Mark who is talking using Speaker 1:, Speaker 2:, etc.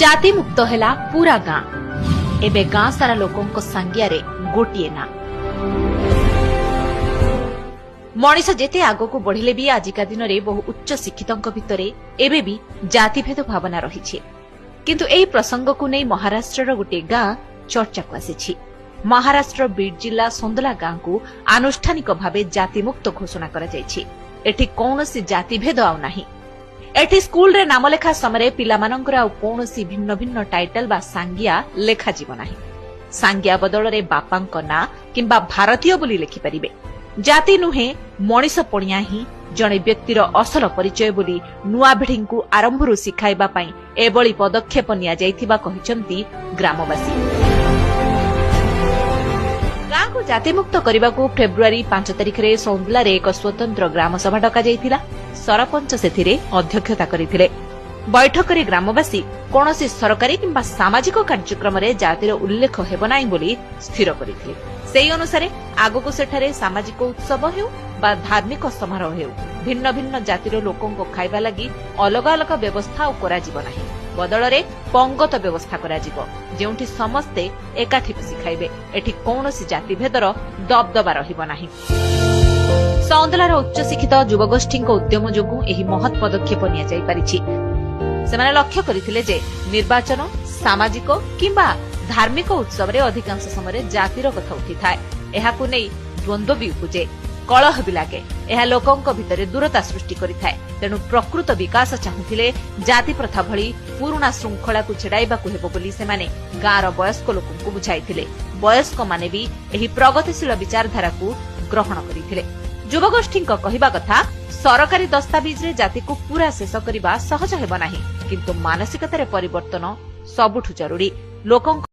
Speaker 1: ଜାତିମୁକ୍ତ ହେଲା ପୁରା ଗାଁ। ଏବେ ଗାଁ ସାରା ଲୋକଙ୍କ ସାଙ୍ଗିଆରେ ଗୋଟିଏ ନାଁ। ମଣିଷ ଯେତେ ଆଗକୁ ବଢ଼ିଲେ ବି ଆଜିକା ଦିନରେ ବହୁ ଉଚ୍ଚ ଶିକ୍ଷିତଙ୍କ ଭିତରେ ଏବେ ବି ଜାତିଭେଦ ଭାବନା ରହିଛି। କିନ୍ତୁ ଏହି ପ୍ରସଙ୍ଗକୁ ନେଇ ମହାରାଷ୍ଟ୍ରର ଗୋଟିଏ ଗାଁ ଚର୍ଚ୍ଚାକୁ ଆସିଛି। ମହାରାଷ୍ଟ୍ର ବିଡ୍ ଜିଲ୍ଲା ସୋନ୍ଦଲା ଗାଁକୁ ଆନୁଷ୍ଠାନିକ ଭାବେ ଜାତିମୁକ୍ତ ଘୋଷଣା କରାଯାଇଛି। ଏଠି କୌଣସି ଜାତିଭେଦ ଆଉ ନାହିଁ। ଏଠି ସ୍କୁଲରେ ନାମଲେଖା ସମୟରେ ପିଲାମାନଙ୍କର ଆଉ କୌଣସି ଭିନ୍ନ ଭିନ୍ନ ଟାଇଟଲ ବା ସାଙ୍ଗିଆ ଲେଖାଯିବ ନାହିଁ। ସାଙ୍ଗିଆ ବଦଳରେ ବାପାଙ୍କ ନାଁ କିମ୍ବା ଭାରତୀୟ ବୋଲି ଲେଖିପାରିବେ। ଜାତି ନୁହେଁ, ମଣିଷ ପଣିଆ ହିଁ ଜଣେ ବ୍ୟକ୍ତିର ଅସଲ ପରିଚୟ ବୋଲି ନୂଆ ପିଢ଼ିଙ୍କୁ ଆରମ୍ଭରୁ ଶିଖାଇବା ପାଇଁ ଏଭଳି ପଦକ୍ଷେପ ନିଆଯାଇଥିବା କହିଛନ୍ତି ଗ୍ରାମବାସୀ। ଗାଁକୁ ଜାତିମୁକ୍ତ କରିବାକୁ ଫେବୃଆରୀ 5 ତାରିଖରେ ସୌନ୍ଦଲାରେ ଏକ ସ୍ୱତନ୍ତ୍ର ଗ୍ରାମସଭା ଡକାଯାଇଥିଲା। ସରପଞ୍ଚ ସେଥିରେ ଅଧ୍ୟକ୍ଷତା କରିଥିଲେ। ବୈଠକରେ ଗ୍ରାମବାସୀ କୌଣସି ସରକାରୀ କିମ୍ବା ସାମାଜିକ କାର୍ଯ୍ୟକ୍ରମରେ ଜାତିର ଉଲ୍ଲେଖ ହେବ ନାହିଁ ବୋଲି ସ୍ଥିର କରିଥିଲେ। ସେହି ଅନୁସାରେ ଆଗକୁ ସେଠାରେ ସାମାଜିକ ଉତ୍ସବ ହେଉ ବା ଧାର୍ମିକ ସମାରୋହ ହେଉ, ଭିନ୍ନ ଭିନ୍ନ ଜାତିର ଲୋକଙ୍କ ଖାଇବା ଲାଗି ଅଲଗା ଅଲଗା ବ୍ୟବସ୍ଥା ଆଉ କରାଯିବ ନାହିଁ। ବଦଳରେ ପଙ୍ଗତ ବ୍ୟବସ୍ଥା କରାଯିବ, ଯେଉଁଠି ସମସ୍ତେ ଏକାଠି ବସି ଖାଇବେ। ଏଠି କୌଣସି ଜାତିଭେଦର ଦବଦବା ରହିବ ନାହିଁ। ସୌନ୍ଦଲାର ଉଚ୍ଚଶିକ୍ଷିତ ଯୁବଗୋଷ୍ଠୀଙ୍କ ଉଦ୍ୟମ ଯୋଗୁଁ ଏହି ମହତ୍ ପଦକ୍ଷେପ ନିଆଯାଇପାରିଛି। ସେମାନେ ଲକ୍ଷ୍ୟ କରିଥିଲେ ଯେ ନିର୍ବାଚନ, ସାମାଜିକ କିମ୍ବା ଧାର୍ମିକ ଉତ୍ସବରେ ଅଧିକାଂଶ ସମୟରେ ଜାତିର କଥା ଉଠିଥାଏ। ଏହାକୁ ନେଇ ଦ୍ୱନ୍ଦ୍ୱ ବି ଉପୁଜେ, କଳହ ବି ଲାଗେ। ଏହା ଲୋକଙ୍କ ଭିତରେ ଦୂରତା ସୃଷ୍ଟି କରିଥାଏ। ତେଣୁ ପ୍ରକୃତ ବିକାଶ ଚାହୁଁଥିଲେ ଜାତି ପ୍ରଥା ଭଳି ପୁରୁଣା ଶୃଙ୍ଖଳାକୁ ଛିଡାଇବାକୁ ହେବ ବୋଲି ସେମାନେ ଗାଁର ବୟସ୍କ ଲୋକଙ୍କୁ ବୁଝାଇଥିଲେ। ବୟସ୍କମାନେ ବି ଏହି ପ୍ରଗତିଶୀଳ ବିଚାରଧାରାକୁ ଗ୍ରହଣ କରିଥିଲେ। ଯୁବଗୋଷ୍ଠୀଙ୍କ କହିବା କଥା, ସରକାରୀ ଦସ୍ତାବିଜରେ ଜାତିକୁ ପୁରା ଶେଷ କରିବା ସହଜ ହେବ ନାହିଁ, କିନ୍ତୁ ମାନସିକତାରେ ପରିବର୍ତ୍ତନ ସବୁଠୁ ଜରୁରୀ। ଲୋକଙ୍କ